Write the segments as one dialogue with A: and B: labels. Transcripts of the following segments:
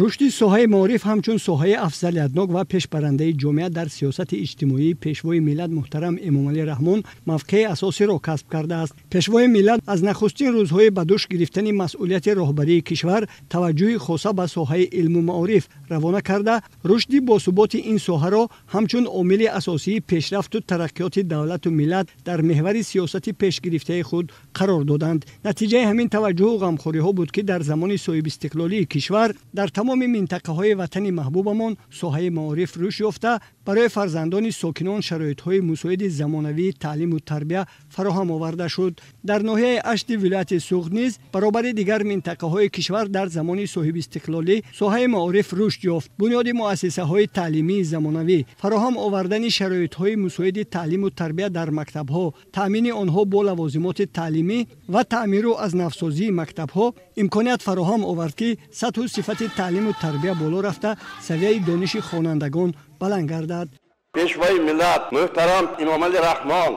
A: Рушди соҳаи маориф ҳамчун соҳаи афзалиятнок ва пешбарандаи ҷомеа дар сиёсати иҷтимоии Пешвои миллат муҳтарам Эмомалӣ Раҳмон мавқеи асосиро касб кардааст. Пешвои миллат аз нахустин рӯзҳои ба дӯш гирифтани масъулияти роҳбарии кишвар таваҷҷӯҳи хоса ба соҳаи илму маориф равона карда, рушди босуботи ин соҳаро ҳамчун омили асосии пешрафту тараққиёти давлату миллат дар меҳвари сиёсати пешгирифтаи худ қарор доданд. Натиҷаи ҳамин таваҷҷӯҳу ғамхориҳо буд, ки дар замони соҳибистиқлолии кишвар дар тамоми минтақаҳои ватани маҳбубамон соҳаи маориф рушд ёфта, барои фарзандони сокинон шароитҳои мусоиди замонавии таълиму тарбия фароҳам оварда шуд. Дар ноҳияи Ашти вилояти Суғд низ баробари дигар минтақаҳои кишвар дар замони соҳибистиқлолӣ соҳаи маориф рушд ёфт. Бунёди муассисаҳои таълимии замонавӣ, фароҳам овардани шароитҳои мусоиди таълиму тарбия дар мактабҳо, таъмини онҳо бо лавозимоти таълимӣ ва таъмиру аз навсозии мактабҳо имконият фароҳам овард, ки сатҳу сифати таълиму тарбия боло рафта, савияи дониши хонандагон баланд гардад.
B: Пешвои миллат муҳтарам Эмомалӣ Раҳмон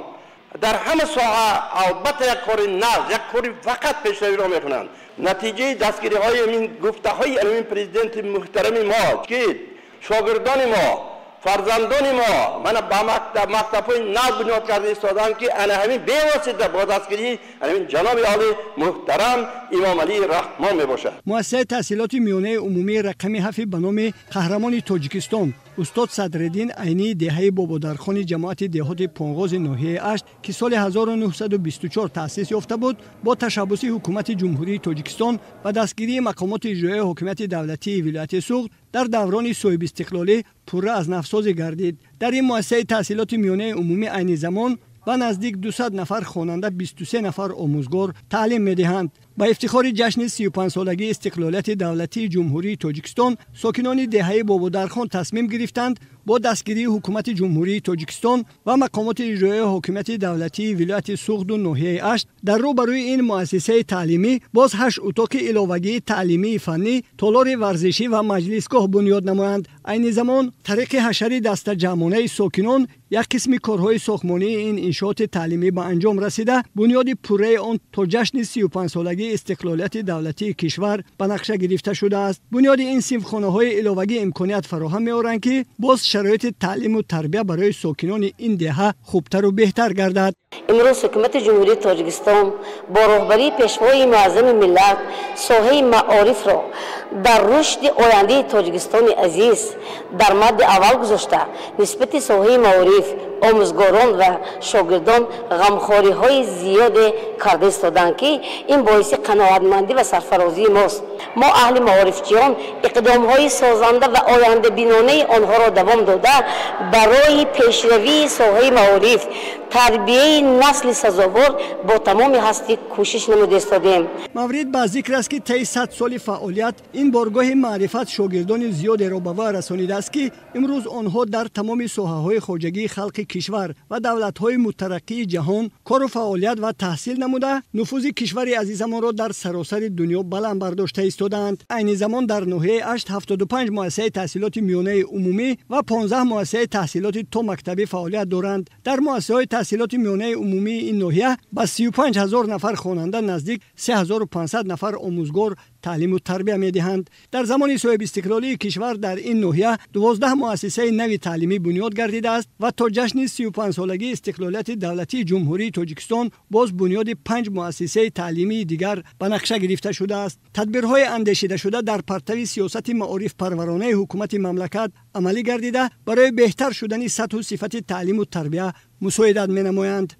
B: дар ҳама соҳа албатта як кори нағз, як кори фақат пешравиро мекунанд. Натиҷаи дастгириҳои ин гуфтаҳои ин президенти муҳтарами мо, ки шогирдони мо, фарзандони мо мана ба мактабҳои нав бунёд карда истоданд, ки ана ҳамин бевосита бо дастгирии ҳамин ҷаноби олӣ муҳтарам Эмомалӣ Раҳмон мебошад.
A: Муассисаи таҳсилоти миёнаи умумии рақами ҳафти ба номи қаҳрамони Тоҷикистон устод Садриддин Айнии деҳаи Бободархони ҷамоати деҳоти Понғози ноҳияи Ашт, ки соли 1924 таъсис ёфта буд, бо ташаббуси Ҳукумати Ҷумҳурии Тоҷикистон ва дастгирии мақомоти иҷроияи ҳокимияти давлатии вилояти Суғд дар даврони соҳибистиқлолӣ пурра аз навсозӣ гардид. Дар ин муассисаи таҳсилоти миёнаи умумӣ айни замон ба наздик 200 нафар хонанда, 23 нафар омӯзгор таълим медиҳанд. Ба ифтихори ҷашни 35-солагии истиқлолияти давлатии Ҷумҳурии Тоҷикистон сокинони деҳаи Бободархон тасмим гирифтанд бо дастгирии Ҳукумати Ҷумҳурии Тоҷикистон ва мақомоти иҷроияи ҳокимияти давлатии вилояти Суғду ноҳияи Ашт дар рӯбарӯи ин муассисаи таълимӣ боз 8 утоқи иловагии таълимии фаннӣ, толори варзишӣ ва маҷлисгоҳ бунёд намоянд. Айни замон тариқи ҳашари дастаҷамъонаи сокинон як қисми корҳои сохтмонии ин иншооти таълимӣ ба анҷом расида, бунёди пурраи он то ҷашни 35-солагии истиқлолияти давлатии кишвар ба нақша гирифта шудааст. Бунёди ин синфхонаҳои иловагӣ имконият фароҳам меоранд, ки боз шароити таълиму тарбия барои сокинони ин деҳа хубтару беҳтар гардад.
C: Имрӯз Ҳукумати Ҷумҳурии Тоҷикистон бо роҳбарии Пешвои муаззами миллат соҳаи маорифро дар рушди ояндаи Тоҷикистони азиз дар мадди аввал гузошта, нисбати соҳаи маориф, омӯзгорон ва шогирдон ғамхориҳои зиёде карда истоданд, ки ин боиси қаноатмандӣ ва сарфарозии мост. Мо аҳли маорифчиён иқдомҳои созанда ва ояндабинонаи онҳоро давом дода, барои пешравии соҳаи маориф, тарбияи насли сазовор бо тамоми ҳастӣ кӯшиш намуда истодем.
A: Маврид ба зикр аст, ки таи 100 соли фаъолият ин боргоҳи маърифат шогирдони зиёдеро ба вай расонидааст, ки имрӯз онҳо дар тамоми соҳаҳои хоҷагии халқи кишвар ва давлатҳои мутараққии ҷаҳон кору фаъолият ва таҳсил намуда, нуфузи кишвари азизамонро дар саросари дунё баланд бардошта истодаанд. Айни замон дар ноҳияи Ашт 75 муассисаи таҳсилоти миёнаи умумӣ ва 15 муассисаи таҳсилоти томактабӣ фаъолият доранд. Дар муассисаҳои таҳсилоти миёнаи умумии ин ноҳия ба 35 ҳазор нафар хонанда, наздик 3500 нафар омӯзгор таълиму тарбия медиҳанд. Дар замони соҳибистиқлолии кишвар дар ин ноҳия 12 муассисаи нави таълимӣ бунёд гардидааст ва то ҷашни 35-солагии истиқлолияти давлатии Ҷумҳурии Тоҷикистон боз бунёди 5 муассисаи таълимии дигар ба нақша гирифта шудааст. Тадбирҳои андешидашуда дар партави сиёсати маорифпарваронаи ҳукумати мамлакат амалӣ гардида, барои беҳтар шудани сатҳу сифати таълиму тарбия мусоидат менамоянд.